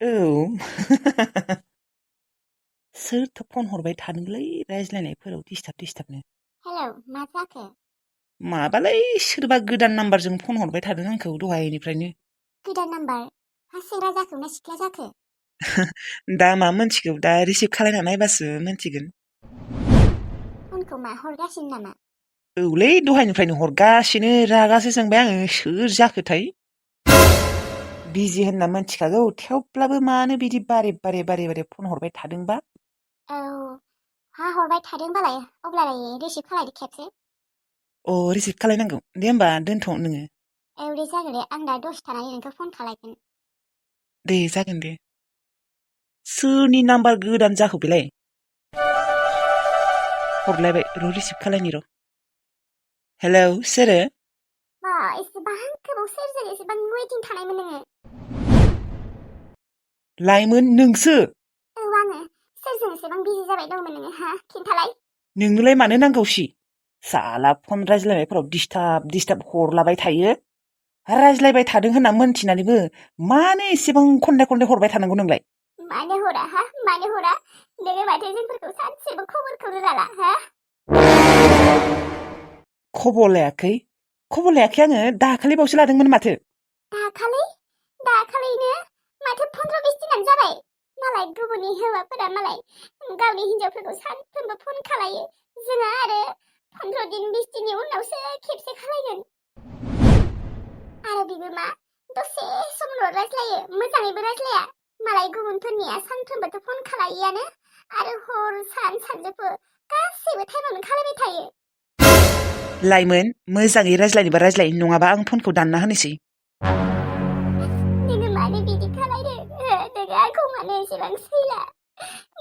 औ सोरथो फन हरबाय थादोंलै रायज्लायनायफोराव डिस्टार्बनो हेलौ मा जाखो माबालै सोरबा गोदान नाम्बारजों फन हरबाय थादों आंखौ दहायनिफ्रायनो गोदान नाम्बार हा सेंग्रा जाखो ना सिख्ला जाखो दा मा मोनथिगौ दा रिसिभ खालायना नायबासो मोनथिगोन फनखौ मा हरगासिनो नामा औलै दहायनिफ्रायनो हरगासिनो रागासो जोंबाय आङो सोर जाखोथाय बिजि होनना मोनथिखागौ थेवब्लाबो मानो बिदि बारे फन हरबाय थादोंबा औ हा हरबाय थादोंबालाय अब्लालाय रिसिभ खालायदो खेबसे अ रिसिभ खालायनांगौ दे होमबा दोनथ' नोङो औ दे जागोन दे आं दा दसे थानानै नोंखौ फन खालायगोन दे जागोन दे सोरनि नाम्बार गोदान जाखो बेलाय हरलायबाय र' रिसिभ खालायनि र' हेलौ सोरो बा एसेबां गोबाव सोरजों एसेबां वेटिं थानायमोन नोङो लाइमोन नोंसो औ आङो सोरजों एसेबां बिजि जाबाय दंमोन नोङो हा खिन्थालाय नोंनोलाय मानो नांगौसि साला फन रायज्लायनायफोराव डिस्टार्ब हरलाबाय थायो रायज्लायबाय थादों होनना मोनथिनानैबो मानो एसेबां खनले हरबाय थानांगौ नोंलाय मानो हरा हा मानो हरा नोङो माथो जोंफोरखौ सानसेबो खबरखौनो लाला हा खबर लायाखै आङो दाखालिबावसो लादोंमोन माथो दाखालिनो माथो 15-20 दिनानो जाबाय मालाय गुबुननि हौवाफोरा मालाय गावनि हिनजावफोरखौ सानफ्रोमबो फन खालायो जोंहा आरो 15 दिन 20 दिननि उनावसो खेबसे खालायगोन आरो बिबो मा दसे समल' रायज्लायो मोजाङैबो रायज्लाया मालाय गुबुनफोरनिया सानफ्रोमबोथ' फन खालायोआनो आरो हर सान सानजौफु गासैबो टाइमावनो खालायबाय थायो लाइमोन मोजाङै रायज्लायनोबा रायज्लाय नङाबा आं फनखौ दानना होनोसै नोङो मानो बिदि खालायदों नोङो आंखौ मानो एसेबां सैला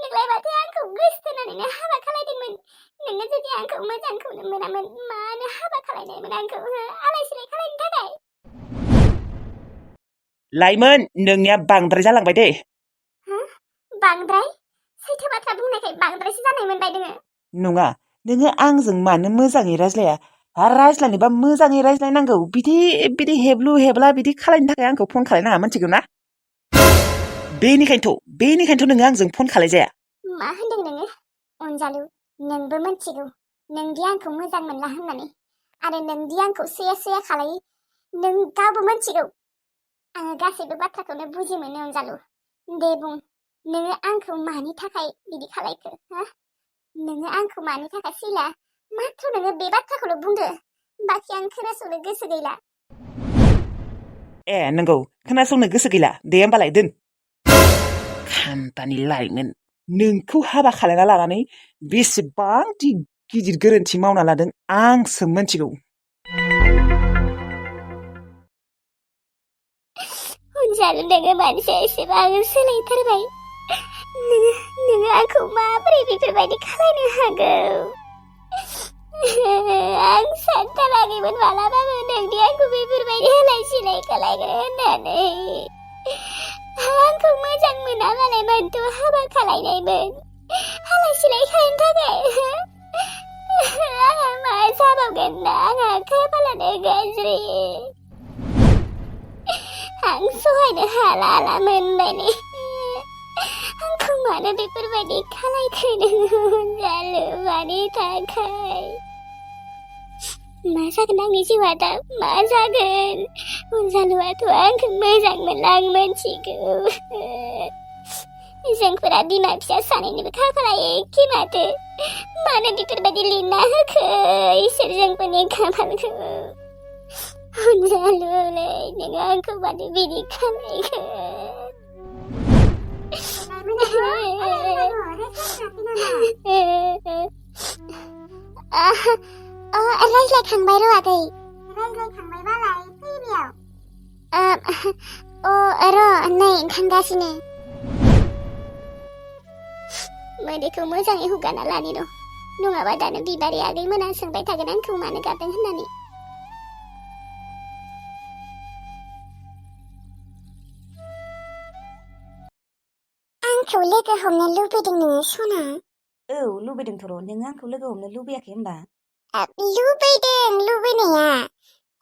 नोंलाय माथो आंखौ गोसथोनानैनो हाबा खालायदोंमोन नोङो जुदि आंखौ मोजांखौनो मोनामोन मानो हाबा खालायनायमोन आंखौ आलाय सिलाय खालायनो थाखाय लाइमोन नोंनिया बांद्राय जालांबाय दे बांद्राय सैथो बाथ्रा बुंनायखाय बांद्रायसो जानाय मोनबाय दोङो नङा नोङो आंजों मानो मोजाङै रायज्लाया रायज्लायनोबा मोजाङै रायज्लायनांगौ बिदि हेब्लु हेबला बिदि खालायनो थाखाय आंखौ फन खालायनाङा मोनथिगौ ना बेनिखायनोथ' नोङो आंजों फन खालायजाया मा होनदों नोङो अनजालु नोंबो मोनथिगौ नोंदि आंखौ मोजां मोनला होननानै आरो नोंदि आंखौ सैया खालायो नों गावबो मोनथिगौ आङो गासैबो बाथ्राखौनो बुजि मोनो अनजालु दे बुं नोङो आंखौ मानि थाखाय बिदि खालायखो हा नोङो आंखौ मानि थाखाय सैला माथ्र नोङो बे बाथ्राखौल' बुंदो बाखि आं खोनासंनो गोसो गैला ए नंगौ खोनासंनो गोसो गैला दे होमबालाय दोन खानथानि लाइमोन नोंखौ हाबा खालायना लानानै बेसेबांदि गिदिर गोरोन्थि मावना लादों आंसो मोनथिगौ अनजालु नोङो मानसिया एसेबां सोलायथारबाय नोङो आंखौ माबोरै बेफोरबायदि खालायनो हागौ आं सानथाराखैमोन मालाबाबो नोंदि आंखौ बेफोरबायदि होलाय सिलाय खालायगोन होननानै आंखौ मोजां मोना मालाय मानोथ' हाबा खालायनायमोन हालाय सिलाय खालायनो थाखाय आंहा मा जाबावगोन दा आंहा खाफालानो गाज्रि आं सहायनो हाला मोनबाय आंखौ मानो बेफोरबायदि खालायखो नोङो अनजालु मानि थाखाय मा जागोन आंनि जिउआ दा मा जागोन अनजालुआथ' आंखौ मोजां मोनला आं मोनथिगौ जोंफोरा बिमा फिसा सानैनिबो खाफाला एखे माथो मानो बेफोरबायदि लिरना होखो इसोर जोंफोरनि खाफालखौ अनजालुलै नोङो आंखौ मानो बिदि खालायखो रायज्लायखांबाय र' आगै रायज्लायखांबायबालाय फै बेयाव र' नै थांगासिनो मोदैखौ मोजाङै हुगारना लानि र' नङाबा दानो बिबारि आगै मोना सोंबाय थागोन आंखौ मानो गाबदों होननानै आंखौ लोगो हमनो लुबैदों नोङो सना औ लुबैदोंथ' र' नोङो आंखौ लोगो हमनो लुबैयाखै होमबा लुबैदों लुबैनाया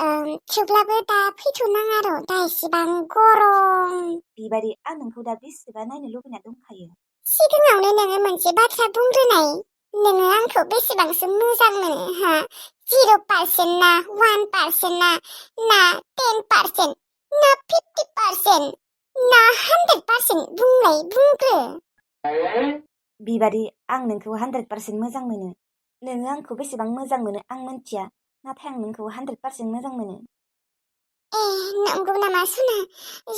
थेवब्लाबो दा फैथ'नाङा र' दा एसेबां गरम। बिबारि आं नोंखौ दा बेसेबा नायनो लुबैना दंखायो। सिगाङावनो नोङो मोनसे बाथ्रा बुंग्रोनाय। नोङो आंखौ बेसेबांसो मोजां मोनो हा? 0% ना 1% ना 10% ना 50% ना 100% बुंग्रो। बिबारि आं नोंखौ 100% मोजां मोनो। नोङो आंखौ बेसेबां मोजां मोनो आं मिन्थिया, नाथाय आं नोंखौ 100% मोजां मोनो। नंगौ नामा सना?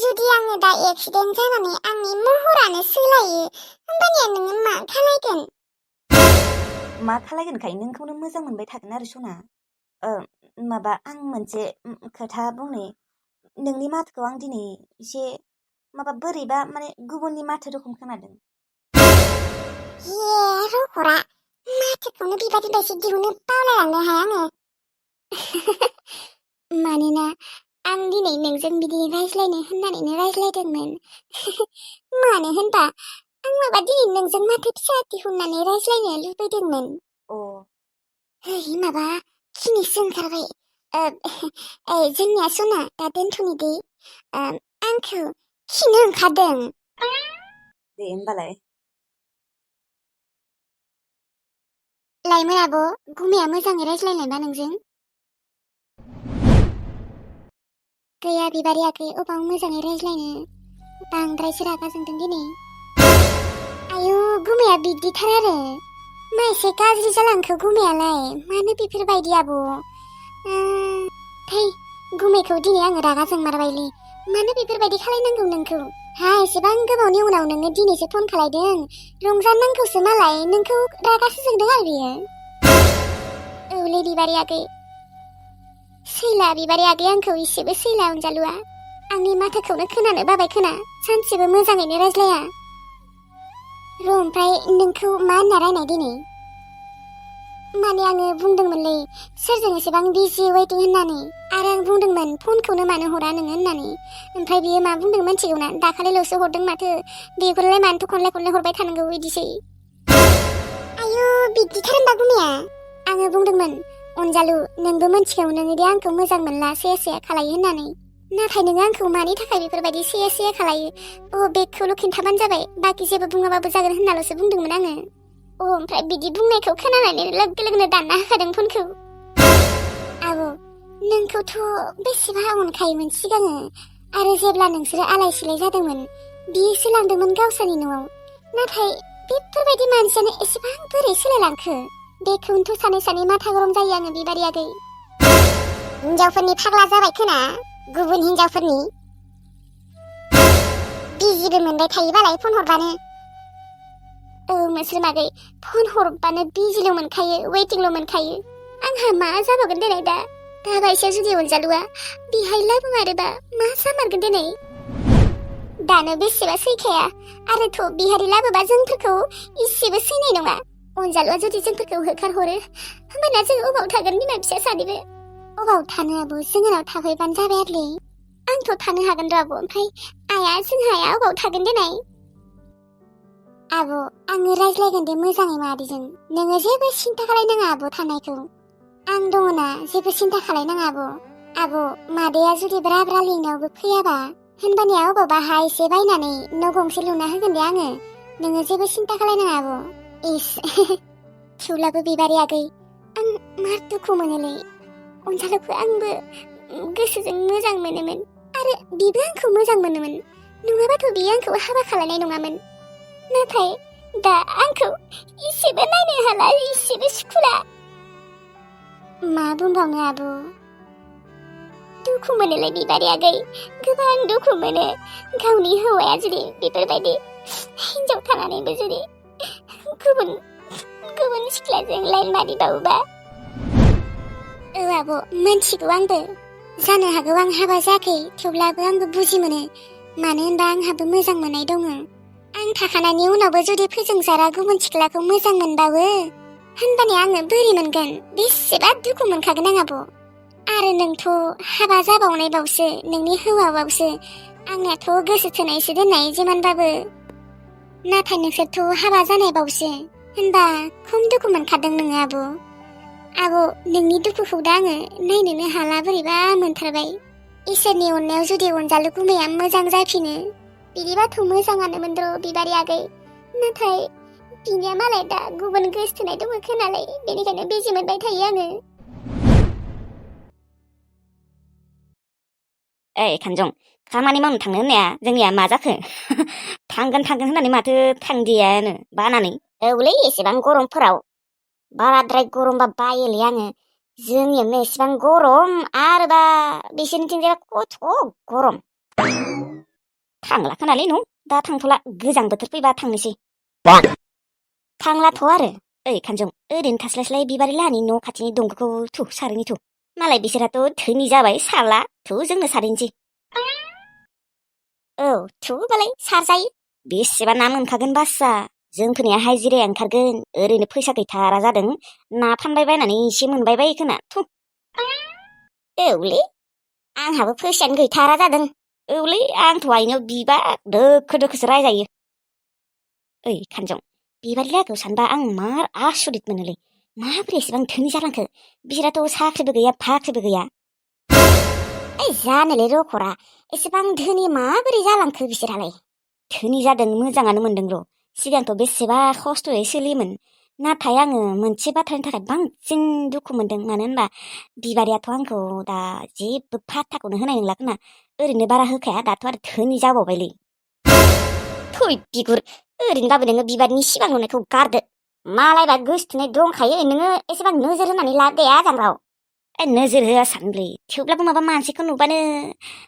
जुदि आङो दा एक्सिडेन्ट जानानै आंनि महरानो सोलायो, होमबानिया नोङो मा खालायगोन? मा खालायगोनखाय नोंखौनो मोजां मोनबाय थागोन आरो सना। माबा आं मोनसे खोथा बुंनि। नोंनि माथोखौ आं दिनै एसे माबा बोरैबा माने गुबुननि माथो रोखोम खोनादों। रखरा माथोखौनो बेबायदि बायदि दिहुननो बावलायलांनो हाया आङो। मानोना आं दिनै नोंजों बिदि रायज्लायनो होननानैनो रायज्लायदोंमोन। मानो होनबा आं माबा दिनै नोंजों माथो फिसा दिहुननानै रायज्लायनो लुबैदोंमोन। माबा खिनिसो ओंखारबाय। जोंनिया सना दा दोनथ'नि दे। आंखौ खिनो ओंखारदों। दे होमबालाय। लाइमोन आब' गुमैया मोजाङै रायज्लायनायबा नोंजों? गैया बिबारि आगै अबाव मोजाङै रायज्लायनो, बांद्रायसो रागा जोंदों दिनै। आयु गुमैया बिदिथार आरो मा एसे गाज्रि जालांखो गुमैयालाय, मानो बेफोरबायदि आब'? थै गुमैखौ दिनै आङो रागा जोंमारबायलै, मानो बेफोरबायदि खालायनांगौ नोंखौ? हा एसेबां गोबावनि उनाव नोङो दिनैसो फन खालायदों, रंजानांगौसो मालाय, नोंखौ रागासो जोंदों आरो बियो। औलै बिबारि आगै सैला, बिबारि आगै आंखौ इसेबो सैला अनजालुआ। आंनि माथोखौनो खोनानो बाबाय खोना, सानसेबो मोजाङैनो रायज्लाया। र' ओमफ्राय नोंखौ मा होनना रायनाय दिनै? माने आङो बुंदोंमोनलै सोरजों एसेबां बिजि वेटिं होननानै, आरो आं बुंदोंमोन फनखौनो मानो हरा नोङो होननानै। ओमफ्राय बियो मा बुंदों मिथिगौना? दाखालिल'सो हरदों माथो, बेखौलाय मानोथो खनले खनले हरबाय थानांगौ बिदिसै। आयु बिदिथार होनबा गुमैया? आङो बुंदोंमोन अनजालु नोंबो मिथिगौ नोङोदि आंखौ मोजां मोनला से खालायो होननानै, नाथाय नोङो आंखौ मानि थाखाय बेफोरबायदि से खालायो? बेखौल' खिन्थाबानो जाबाय, बाखि जेबो बुङाबाबो जागोन होननाल'सो बुंदोंमोन आङो। ओमफ्राय बिदि बुंनायखौ खोनानानै लोगो लोगोनो दानना होखादों फनखौ। आब' नोंखौथ' बेसेबा अनखायोमोन सिगाङो, आरो जेब्ला नोंसोरो आलाय सिलाय जादोंमोन बियोसो लांदोंमोन गावसोरनि न'आव, नाथाय बेफोरबायदि मानसियानो एसेबां बोरै सोलायलांखो? बेखौनोथ' सानै सानै माथा गरम जायो आङो बिबारि आगै। हिनजावफोरनि फाग्ला जाबाय खोना, गुबुन हिनजावफोरनि बिजिबो मोनबाय थायोबालाय फन हरबानो। मोस्रोम आगै फन हरबानो बिजिल' मोनखायो, वेटिंल' मोनखायो। आंहा मा जाबावगोन दिनै दा बायसेयाव जुदि अनजालुआ बेहाय लाबोमारोबा मा जामारगोन दिनै? दानो बेसेबा सैखाया, आरोथ' बिहारि लाबोबा जोंफोरखौ इसेबो सैनाय नङा। अनजालुआ जुदि जोंफोरखौ होखारहरो होमबाना जों अबाव थागोन बिमा फिसा सानैबो? अबाव थानो आब' जोंनाव थाफैबानो जाबाय आरोलै। आंथ' थानो हागोन र' आब', ओमफ्राय जोंहा आइया अबाव थागोन देनाय? आब' आङो रायज्लायगोन दे मोजाङै मादैजों, नोङो जेबो सिन्था खालायनाङा आब' थानायखौ। आं दङना, जेबो सिन्था खालायनाङा आब'। मादैया जुदि ब्रा लिंनायावबो फैयाबा होनबानिया अबावबा हा एसे बायनानै न' गंसे लुना होगोन दे आङो, नोङो जेबो सिन्था खालायनाङा आब'। थेवब्लाबो बिबारि आगै आं मार दुखु मोनोलै, अनजालुखौ आंबो गोसोजों मोजां मोनोमोन, आरो बिबो आंखौ मोजां मोनोमोन, नङाबाथ' बियो आंखौ हाबा खालायनाय नङामोन। नाथाय दा आंखौ इसेबो नायनो हाला, इसेबो सुखुला। मा बुंबावनो आब', दुखु मोनोलै बिबारि आगै, गोबां दुखु मोनो। गावनि हौवाया जुदि बेफोरबायदि हिनजाव थानानैबो जुदि गुबुन सिख्लाजों लाइन मारिबावोबा। आब' मोनथिगौ आंबो, जानो हागौ आं हाबा जायाखै, थेवब्लाबो आंबो बुजि मोनो, मानो होनबा आंहाबो मोजां मोननाय दङ। आं थाखानायनि उनावबो जुदि फोजोंसारा गुबुन सिख्लाखौ मोजां मोनबावो होनबानिया आङो बोरै मोनगोन? बेसेबा दुखु मोनखागोन आं आब'। आरो नोंथ' हाबा जाबावनायबावसो, नोंनि हौवाबावसो, आंनियाथ' गोसो थोनायसो दोननाय जिमानबाबो, नाथाय नोंसोरथ' हाबा जानायबावसो, होनबा खम दुखु मोनखादों नोङो आब'। आब' नोंनि दुखुखौ दा आङो नायनोनो हाला बोरैबा मोनथारबाय। इसोरनि अननायाव जुदि अनजालु गुमैया मोजां जाफिनो बिदिबाथ' मोजाङानोमोन र' बिबारि आगै। नाथाय बिनिया मालाय दा गुबुन गोसथोनाय दङ खोनालाय, बेनिखायनो बिजि मोनबाय थायो आङो। ओइ खानजं, खामानि मावनो थांनो होननाया जोंनिया मा जाखो? थांगोन होननानै माथो थांदियानो बानानै। औलै एसेबां गरमफोराव बाराद्राय गरमबा बायोलै आङो। जोंनियावनो एसेबां गरम आरो बा बिसोरनिथिंजाय खथ' गरम। थांला खोनालै न' दा थांथ'ला, गोजां बोथोर फैबा थांनोसै। थांलाथ' आरो। ओइ खानजं, ओरैनो थास्लायस्लाय बिबारि लाहानि न' खाथिनि दंग'खौ थु सारहैनि थु। मालाय बिसोरहाथ' धोनि जाबाय सारला, थु जोंनो सारहैनोसै। औ थु बालाय सारजायो। बेसेबा ना मोनखागोन बासा। जोंफोरनिया हाजिराया ओंखारगोन, ओरैनो फैसा गैथारा जादों। ना फानबाय बायनानै एसे मोनबाय बायो खोना। थु। औलै आंहाबो फैसायानो गैथारा जादों। औलै आंथ' आइनाव बिबा दोखोसो रायजायो। ओइ खानजं, बिबारि लागोआव सानबा आं मार आसरित मोनोलै। माबोरै एसेबां धोनि जालांखो? बिसोराथ' साख्रिबो गैया बाख्रिबो गैया। जानोलै रखरा, एसेबां धोनि माबोरै जालांखो बिसोरहालाय? धोनि जादों, मोजाङानो मोनदों र'। सिगांथ' बेसेबा खस्थ'यै सोलियोमोन। नाथाय आङो मोनसे बाथ्रानि थाखाय बांसिन दुखु मोनदों। मानो होनबा बिबारियाथ' आंखौ दा जेबो फात्ताखौनो होनाय नंला खोना। ओरैनो बारा होखाया, दाथ' आरो धोनि जाबावबायलै। थै बिगुर, ओरैनोबाबो नोङो बिबारनि सिमां नुनायखौ गारदो। मालायबा गोसथोनाय दंखायो, नोङो एसेबां नोजोर होनानै लाब गैया जांग्राव। नोजोर होआ सानलै, थेवब्लाबो माबा मानसिखौ नुबानो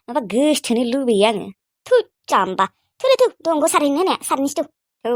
माबा गोसथोनो लुबैयो आङो। थु जाम्बा, थु दंग' सारहैनो होनाया सारनोसै थु। औ